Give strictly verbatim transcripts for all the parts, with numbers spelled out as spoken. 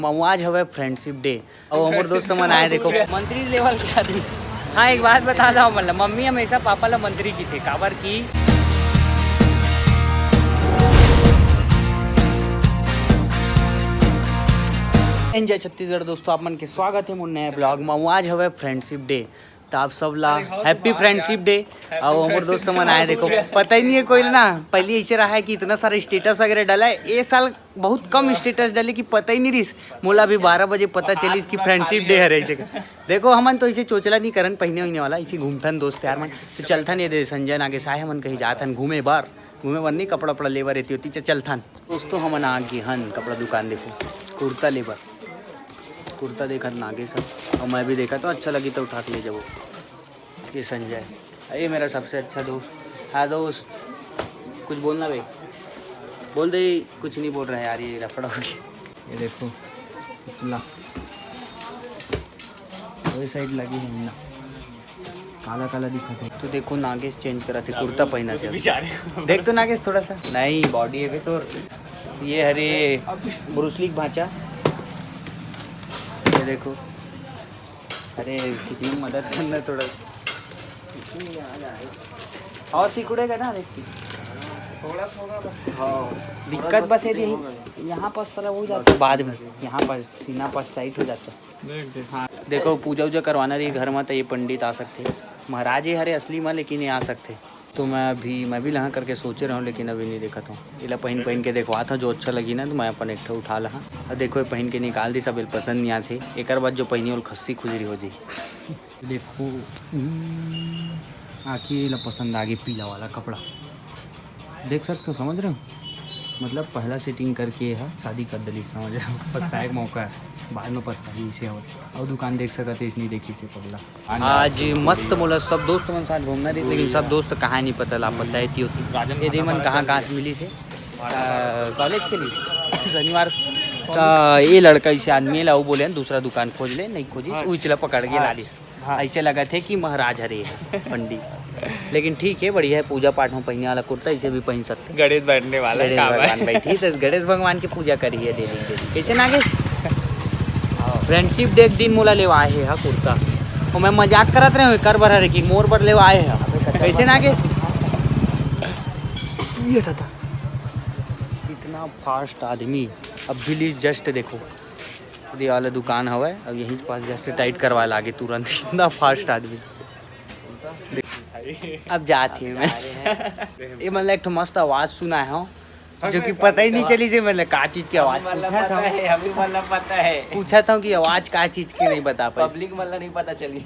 मामू, आज हवय फ्रेंडशिप डे, अउ हमर दोस्त मन आए, देखो। मंत्री लेवल के आदमी। हाँ, एक बात बता दो, मतलब, मम्मी हमेशा पापा ला मंत्री की थे, काबर की जय छत्तीसगढ़ दोस्तों, आप मन के स्वागत है मोर नया ब्लॉग में। आज हवय फ्रेंडशिप डे, तो आप सब ला हैप्पी फ्रेंडशिप डे। अउ हमर दोस्त मन आए, देखो, पता ही नहीं है कोई ना। पहले ऐसे रहा है कि इतना सारा स्टेटस वगैरह डाला है, ये साल बहुत कम स्टेटस डाले कि पता ही नहीं रिस। मोला अभी बारह बजे पता चलिस कि फ्रेंडशिप डे हरे ऐसे का। देखो, हमन तो इसे चोचला नहीं करन, पहिने उहिने वाला, इसी घूमथन दोस्त यार मन। तो चलथन, ये दे संजय नागेश आए, हमन कहीं जाथन घूमे बार। घूमे बर नहीं, कपड़ा उपड़ा ले बर, एती ओती च-, चलथन। दोस्तों, हमन आ गे हन कपड़ा दुकान, देखो, कुर्ता ले बर। कुर्ता देखत नागेश ह, अउ मैं भी देखत हूँ, अच्छा लगी तो उठा के ले जाबो। ये संजय, ये मेरा सबसे अच्छा दोस्त। हाँ दोस्त, कुछ बोलना बे? बोल दे। कुछ नहीं बोल रहा है यार, ये लफड़ा हो गया। ये देखो, पुतला वही साइड लगी है ना, काला काला दिखत है। तो देखो, नागेश चेंज करत हे, कुर्ता पहनत हे। देख तो नागेश, थोड़ा सा नहीं, बॉडी है बे तोर। ये हरे ब्रूसली के भांचा, ये देखो। अरे, किसी की मदद करना थोड़ा। और सिकुड़ेगा ना, देख के। थोड़ा सा होगा बस। हाँ, दिक्कत बस ये थी, यहाँ पर साला वो जाता है बाद में, यहाँ पर सीना पर टाइट हो जाता है। देख, देख। हाँ, देखो, पूजा उजा करवाना रही घर में, तो ये पंडित आ सकते, महाराज ये हरे असली में, लेकिन ये आ सकते। तो मैं अभी, मैं भी लहा करके सोचे रहूँ, लेकिन अभी नहीं देखत हूँ। एला पहन, पहन के देखवात हूँ, जो अच्छा लगी ना, तो मैं अपन एक ठो उठा लहा। और देखो, ये पहन के निकाल दी, सब एला पसंद नहीं आते। एकर बाद जो पहनी, ओला खस्सी खुजरी हो जी। देखो, हम्म, आखिर एला पसंद आ गई पीला वाला कपड़ा। देख सकते हो, समझ रहे हो? मतलब, पहला सेटिंग करके ये ह शादी कर डलिस, समझ रहे हो? पछताए के मौका है, बाद में पछताई इसे हो। और दुकान देख सकते हो, इसने देखी से पगला। आज मस्त मोला सब दोस्त मन साथ घूमना रही, लेकिन सब दोस्त कहाँ नहीं पता, लापता है, ती होती। ये दे मन कहाँ, कहाँ से मिली से? आ, कॉलेज के लिए शनिवार का ये लड़का इसे आदमी ला, वो बोले, "दूसरा दुकान खोज ले।" नहीं खोजी, हाँ। उचला पकड़ के हाँ। ला ली। हाँ। ऐसे लगा थे कि महाराज हरे पंडित, लेकिन ठीक है, बढ़िया है। पूजा पाठ में पहनने वाला कुर्ता, इसे भी पहन सकते। गणेश बैठने वाला गणेश काम है। भगवान बैठी, तो गणेश भगवान की पूजा करी है डेली, डेली। कैसे नागेश? फ्रेंडशिप डे के दिन मोला लेवा आए हे हा कुर्ता। और मैं मजाक करत रहे हूँ, कर बर हरे कि मोर बर लेवा आए हे। कैसे नागेश? ये था, था। इतना फास्ट आदमी। अब बिलीज जस्ट देखो, ये वाला दुकान हवा है, अब यहीं पास जस्ट टाइट करवा लागे तुरंत। इतना फास्ट आदमी। अब जात ही मैं। ये मतलब एक ठो मस्त आवाज सुना है, जो कि पता ही नहीं चली से मतलब का चीज की आवाज। पूछा था, अभी मतलब पता है। पूछा था कि आवाज का चीज की, नहीं बता पाई। पब्लिक मतलब नहीं पता चली।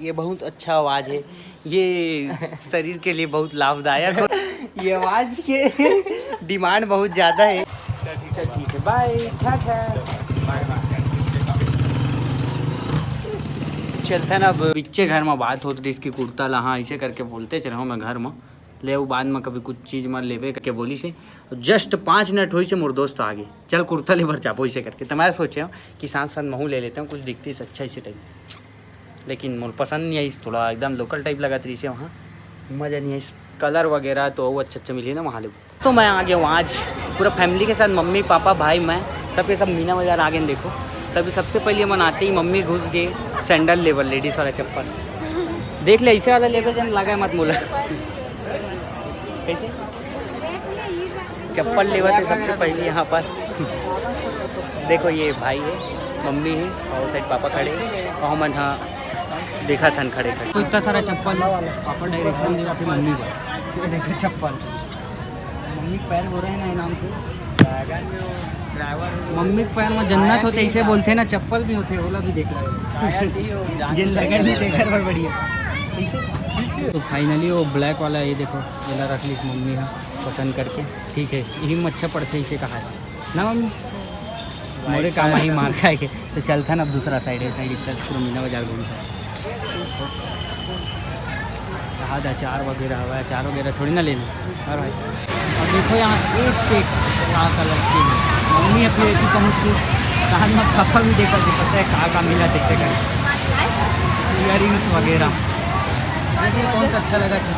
ये बहुत अच्छा आवाज है, ये शरीर के लिए बहुत लाभदायक हो। ये आवाज के डिमांड बहुत ज्यादा है। चल ठीक है, बाय, टाटा। चलते ना, अब बिच्चे घर में बात होत रही इसकी कुर्ता ला, हाँ, इसे करके बोलते चले हूँ मैं घर में, ले वो बाद में कभी कुछ चीज में लेबे करके बोली से। जस्ट पाँच मिनट होई से मोर दोस्त आगे, चल कुर्ता ले बर जाबो इसे करके। तो मैं सोचे हूँ कि साथ साथ महू ले लेते हूँ कुछ दिखती से अच्छा इसे टाइप, लेकिन मोर पसंद नहीं आई, थोड़ा एकदम लोकल टाइप लगत रही से वहाँ, मजा नहीं आई। कलर वगैरह तो वो अच्छा अच्छा मिली ना वहाँ ले। तो मैं आ गया हूँ आज पूरा फैमिली के साथ, मम्मी पापा भाई मैं, सबके सब मीना बाजार आ गए। देखो, तभी सबसे पहले मन आते ही मम्मी घुस गए सैंडल लेवल, लेडीज वाला चप्पल। देख ले, ऐसे वाला लेवल जन लगा है मत मोला। कैसे चप्पल लेवा थे सबसे पहले यहाँ पास। देखो, ये भाई है, मम्मी है और साइड पापा खड़े हैं और हमन हाँ देखा थन खड़े खड़े। तो इतना सारा चप्पल, पापा डायरेक्शन दे रहा थे मम्मी को। ये देखो चप्पल, मम्मी के पैर हो रहे हैं ना इनाम से। मम्मी के पैर में जन्नत होते, इसे बोलते हैं ना, चप्पल भी होते, ओला भी देख रहे हो। जिन लगा नहीं देखा पर बढ़िया। कैसे? तो फाइनली वो ब्लैक वाला, ये देखो, वाला रख ली मम्मी हाँ पसंद करके। ठीक है, यही में अच्छा पड़ते इसे कहा है ना मम्मी? मोरे काम ही मार खाए के। तो चलता ना अब दूसरा साइड है, साइड इतना पूरा मीना बाजार घूमता है। कहा था अचार वगैरह हवा, अचार वगैरह थोड़ी ना लेना। और भाई, और देखो यहाँ एक से एक का कलेक्शन। मम्मी अभी रहती पहुँच गई, कहा मैं पापा भी देखा थे, पता है कहाँ का मिला देख सके, इयर रिंग्स वगैरह। देखिए कौन सा अच्छा लगा था।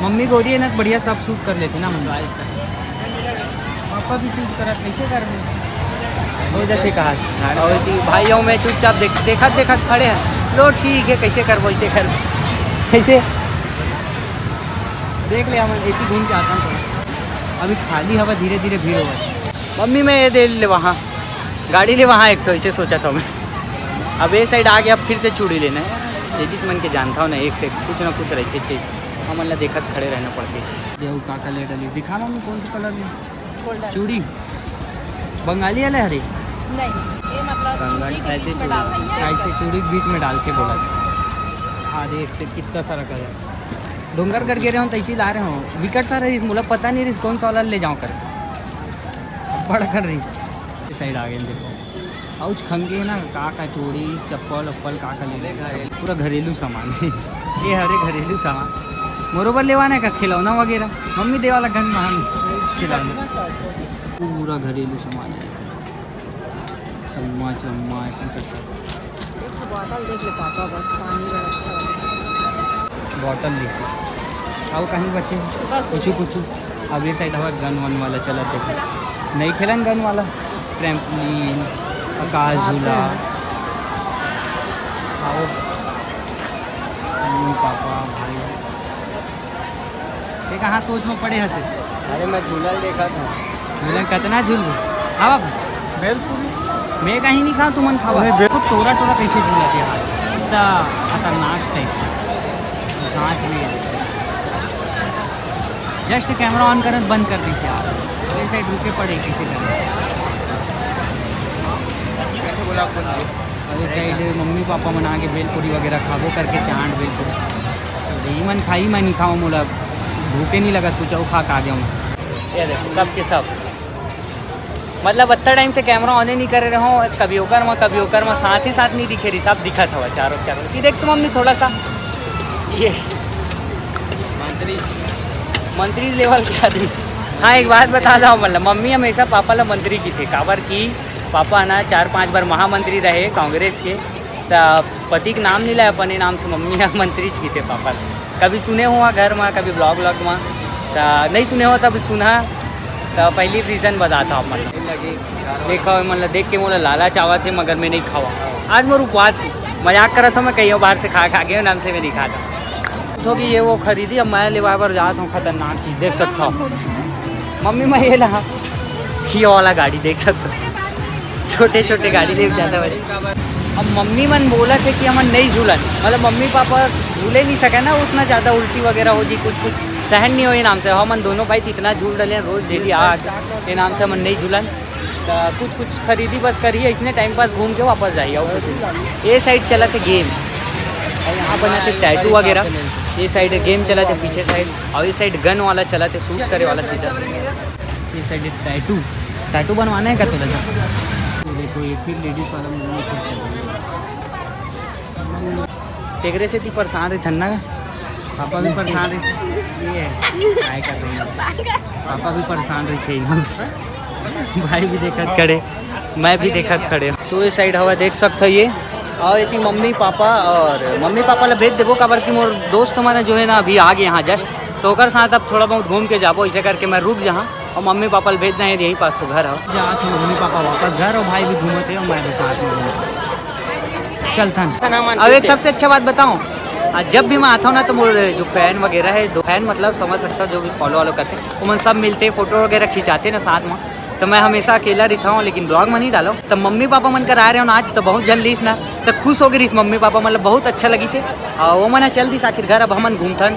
मम्मी गोरी है ना, बढ़िया सब सूट कर लेते ना मम्मी। पापा भी चूज करा, कैसे कर रहे? हो जैसे कहा। और जी भाइयों में चुपचाप देख, देखत देखत खड़े हैं। लो ठीक है, कैसे करबो, ऐसे कर, कैसे देख ले, हम इसी घूम के आता हूँ। अभी खाली हवा, धीरे धीरे भीड़ होगा। मम्मी, मैं ये दे ले वहाँ, गाड़ी ले वहाँ एक तो, ऐसे सोचा था मैं। अब ये साइड आ गया, अब फिर से चूड़ी लेना है। लेडीज मन के जानता हो ना, एक से कुछ ना कुछ रहते चीज, हमन ला देखत खड़े रहना पड़ते। देव का कलर डाली, दिखा मम्मी, कौन से कलर में? गोल्डन। चूड़ी बंगाली वाला हरे। नहीं, ये मतलब गंगा चूड़ी के टाइप से बीच में चूड़ी, डाल सकते हैं। ऐसे चूड़ी के बीच में डाल के बोला। हाँ, देख से कितना सारा कलर। डोंगरगढ़ गे रहे हो तो इसी ला रहे हो। विकट सा रहीस, मोला पता नहीं रहीस कौन सा वाला ले जाओ कर। बड़ कर रहीस। इस साइड आ गए, देखो। आउच खंगे ना, का का चूड़ी, चप्पल उप्पल, का का ले ले। पूरा घरेलू सामान। ये हरे घरेलू सामान। मोरो बर लेवाना है का खिलौना वगैरह? मम्मी देवाला गन महान खिलौना। पूरा घरेलू सामान है। चम्मच, चम्मच, एक तो बॉटल देख ले पापा, बस पानी का अच्छा वाला। बॉटल ले से। आओ कहीं बचे? बस। कुछ कुछ। अब ये साइड हवा गन वन वाला चला, देखो। नहीं खेलन गन वाला। ट्रैम्पोलिन, आकाश झूला। आओ। मम्मी, पापा, भाई। ये कहाँ सोच में पड़े हसे? अरे, मैं झूला देखा था। झूला कितना झूल? हाँ बाबू। भेलपुरी। मैं कहीं नहीं खाऊँ, तुमन खावा। नहीं, भेल- तो टोरा टोरा कैसे झूला के हाथ? इतना खतरनाक टाइप। साथ में जस्ट कैमरा ऑन करत बंद कर दी यार। ये साइड रुके पड़े किसी तरह। अरे साइड मम्मी पापा मन आगे भेलपुरी वगैरह खाबो करके, चाट भेलपुरी। तो ये मन खाई, मैं नहीं खाऊँ, मोला भूखे नहीं लगा, तू चाहो खा के आ जाऊँ। ये देखो, सब के सब। मतलब, अत्ता टाइम से कैमरा ऑन ही नहीं करे रहो, कभी ओकर में, कभी ओकर में, साथ ही साथ नहीं दिखे रही, सब दिखत हवा चारों चारों। ये देख तो मम्मी, थोड़ा सा ये मंत्री, मंत्री लेवल के आदमी। हाँ, एक बात बता दो, मतलब, मम्मी हमेशा पापा ला मंत्री की थे, काबर की पापा ना चार पांच बार महामंत्री रहे कांग्रेस के, त पति के नाम नहीं लाए, अपने नाम से मम्मी ह मंत्री च किथे पापा ल। कभी सुने हुआ घर में, कभी ब्लॉग व्लॉग में, त नहीं सुने हो तब सुना, त पहली रीजन बताता हूँ। मतलब देखा, मतलब देख के मोला लालच आवा थे, मगर मैं नहीं खावा। आज मोर उपवास, मजाक करत हूँ मैं, कहीं बाहर से खा खा के नाम से मैं नहीं खाता। तो कि ये वो खरीदी, अब मैं लेवा बर जात हूँ, खतरनाक चीज देख सकता हूँ। मम्मी, मैं ये ला, ये वाला गाड़ी देख सकता हूँ। छोटे छोटे गाड़ी देख जाता भाई। अब मम्मी मन बोला थे कि हमन नहीं झूलन, मतलब मम्मी पापा झूले नहीं सके ना, उतना ज़्यादा उल्टी वगैरह हो जी, कुछ कुछ सहन नहीं हो ये नाम से। हमन दोनों भाई तो इतना झूल डले हैं रोज डेली आठ, ये नाम से हमन नहीं झूलन। तो कुछ कुछ खरीदी बस करिए, इसने टाइम पास घूम के वापस जाइए और कुछ नहीं। ये साइड चला थे गेम और यहाँ बना थे टैटू वगैरह, ये साइड गेम चला थे पीछे साइड, और ये साइड गन वाला चला थे शूट करे वाला सीधा। ये साइड टैटू, टैटू बनवाना है क्या थोड़ा सा? तो देखो, ये फिर लेडीज वाला मूवमेंट फिर चल रहा है। तेरे से ती परेशान रही थन्ना, पापा भी परेशान रही। ये है, काय कर रही है? पापा भी परेशान रही थे एकदम से। भाई भी देखत खड़े, मैं भी देखत खड़े। तो ये साइड हवा देख सकते हो ये, और ये मम्मी पापा, और मम्मी पापा ला भेज देबो, काबर कि मोर दोस्त हमारा जो है ना अभी आ गए यहाँ जस्ट, तो ओकर साथ अब थोड़ा बहुत घूम के जाबो, इसे करके मैं रुक जहाँ। और मम्मी पापा ल भेजना है, यहीं पास तो घर है। जा तो मम्मी पापा वापस घर और भाई भी घूमत है और मैं भी साथ में घूमत हूँ। चल थन। अब एक सबसे अच्छा बात बताऊँ, आ, जब भी मैं आता हूँ ना तो मोर जो फैन वगैरह है, दो फैन मतलब समझ सकता हूँ, जो भी फॉलो वॉलो करते हैं, वो मन सब मिलते हैं, फोटो वगैरह खिंचाते हैं ना साथ में। तो मैं हमेशा अकेला रहता हूँ, लेकिन ब्लॉग में नहीं डालो। तो मम्मी पापा मन कर आ रहे हो ना आज, तो बहुत जल्दी इस ना तो खुश हो गई इस मम्मी पापा, मतलब बहुत अच्छा लगी से। और वो मना चल दिस आखिर घर, अब हमन घूमथन।